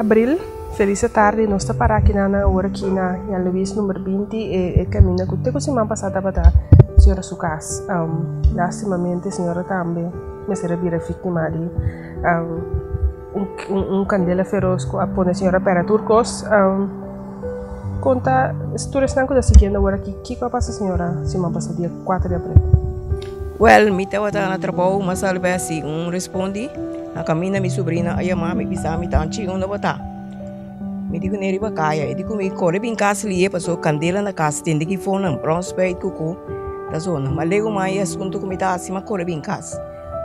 Abril, Felis atardi, nos ta para aki nan awor aki na Jan Luis number 20, e, e caminda cu te cu siman pasa tabata señora su cas. Um, lastimamente señora tambe mester a bira victima di um, un, un, un candela feroz cu a pone señora pera tur cos. Um, conta tur esnan cu ta siguiendo awor aki, kico a pasa señora siman pasa dia 4 di april? Wel, mi tabata na trabou, mas al bes si un respondi. Na kaminda mi subrina a yama mi bisa mi tanchi unda bo ta. Mi di kuné riba kaya, e di ku mi kore bin kas lihe pasobra kandela na kas tende ki fonan brònspuit ku ku ta zona. Ma legu mai e asuntu ku mi ta hasi mi a kore bin kas.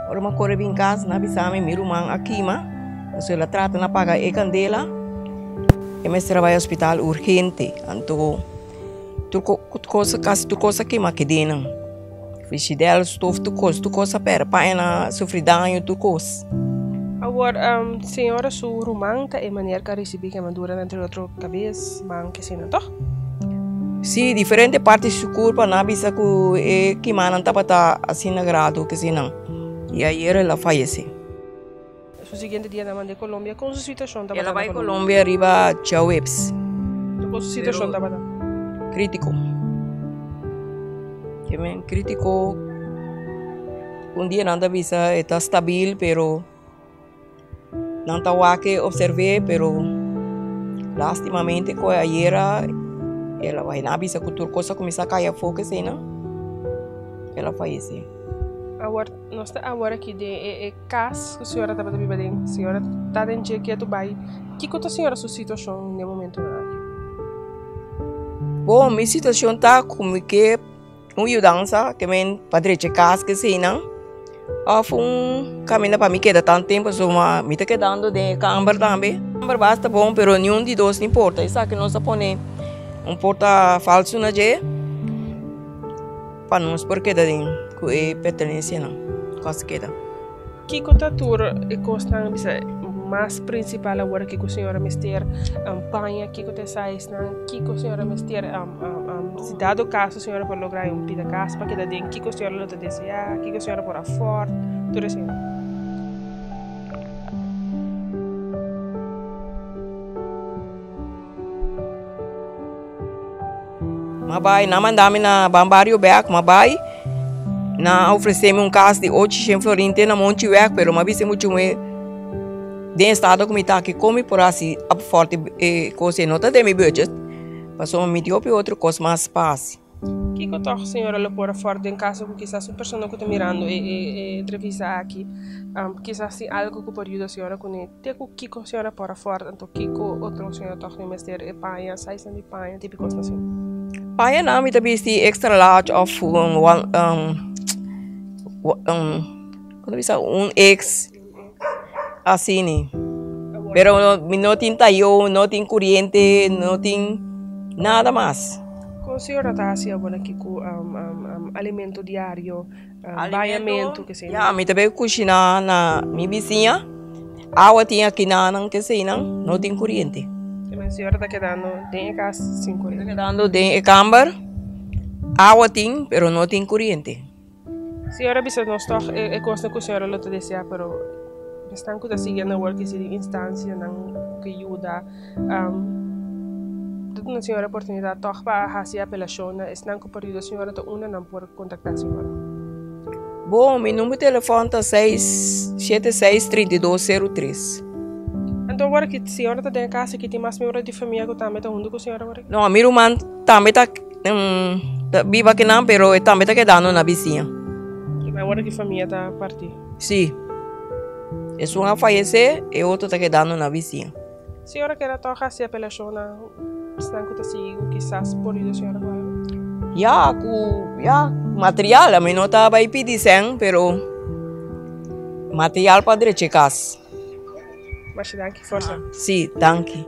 Ora mi a kore bin kas nan a bisa mi mi ruman a kima pasobra el a trata na paga e kandela e mester a bai hospital urgente. Anto tur kos kasi tur kos a kima akidenan. Frigidel, stof, tur kos, tur kos a pèrdè, paña nan a sufri daño, tur kos. Awor, señora su ruman ta e maner ku a risibí kemadura na entre otro kabes, man, kesina, tòg? Sí, diferente parti di su kurpa nan a bisa ku e kimanan tabata asina grado kesinan, i ayer el a fayesé. Su siguiente dia nan mand'é Colombia. Kon su situashon tabata El a bai Colombia riba djaweps. Kon su situashon tabata? Kritiko. Ke men kritiko un dia nan ta bisa e ta stabil pero nan ta wak e observ'é pero lastimamente ku ayera el a bai. Nan a bisa ku tur kos a kuminsá kai afó keseinan el a fayesé. Awor nos ta awor aki den e kas ku señora tabata biba den. Señora ta den dje ketu bai. Kiko ta señora su situashon den e momentunan aki? Bon, mi situashon ta ku mi ke un yudansa ke men pa drecha e kas keseinan òf un kaminda pa mi keda tantu tempu pasobra mi ta kedando den e kamber tambe. Kamber basta bon pero niun di dos ni porta. Esaki nos a pone un porta falsu na dje. Pa nos por keda den ku e pertenencianan ku a keda. Kiko ta tur e kosnan bisa mas principal awor aki ku señora mester paña? Kiko ta e sizenan? Kiko señora mester si dado caso señora por logra un pida kas pa keda den? Kiko señora lo ta desea? Kiko señora por afford? Tur esei. M'a bai, nan manda mi na Ban Bario bek, m'a bai, nan a ofresé mi un kas di ocho shen florin te na Monchi wèk, pero m'a bisa muchu mei den estado ku mi ta aki kon mi por hasi afòrte e kos ei no ta den mi budget, pasobra mi tin hopi otro kos mas pa hasi. Kiko tòg señora lo por afòrt den kaso ku kisas un persona ku ta mirando e e entrevista aki kisas tin algu ku por yuda señora kuné? Te ku kiko señora por afòrt anto kiko otro señora tòg tin mester e paña, sizenan di paña, tipo kosnan asina? Pañanan mi ta bisti extra large òf un one komo ta bisa un X asina. Pero mi no tin tayo, no tin kuriente, no tin nada mas. Kon señora ta hasi awor aki ku alimento diario, bañamentu, kesei nan? Ya, mi ta bay kushiná na mi bisiña. Awa tin aki nan, kesei nan, no tin kuriente. Entonces señora ta kedando den e kas sin kuriente? Ta kedando den e kamber, awa tin, pero no tin kuriente. Señora bisa nos toch e cosnan cu señora lo ta desea pero esnan cu ta sigui na work si den instancianan cu yuda ta duna señora oportunidad toch pa haci apelacion na esnan cu por yuda señora ta unda nan por contacta señora. Bon, mi number telefon ta seis shete seis 3203. Anto awor ki señora ta den e casa ki tin mas miembro di famia cu tambe ta hunto cu señora awor? No, mi ruman tambe ta. Ta biba akinan pero e tambe ta kedando na bisiña. I awor ki famia ta parti? Si. Esun a fayesé, e otro ta kedando na bisiña. Señora keda tòg hasi apelashon na esnan ku ta sigui ku kisas por yuda señora ku algu? Ya, ku ya, material. Ami no ta bai pidi sèn, pero material pa drecha e kas. Masha danki, forsa. Si, danki.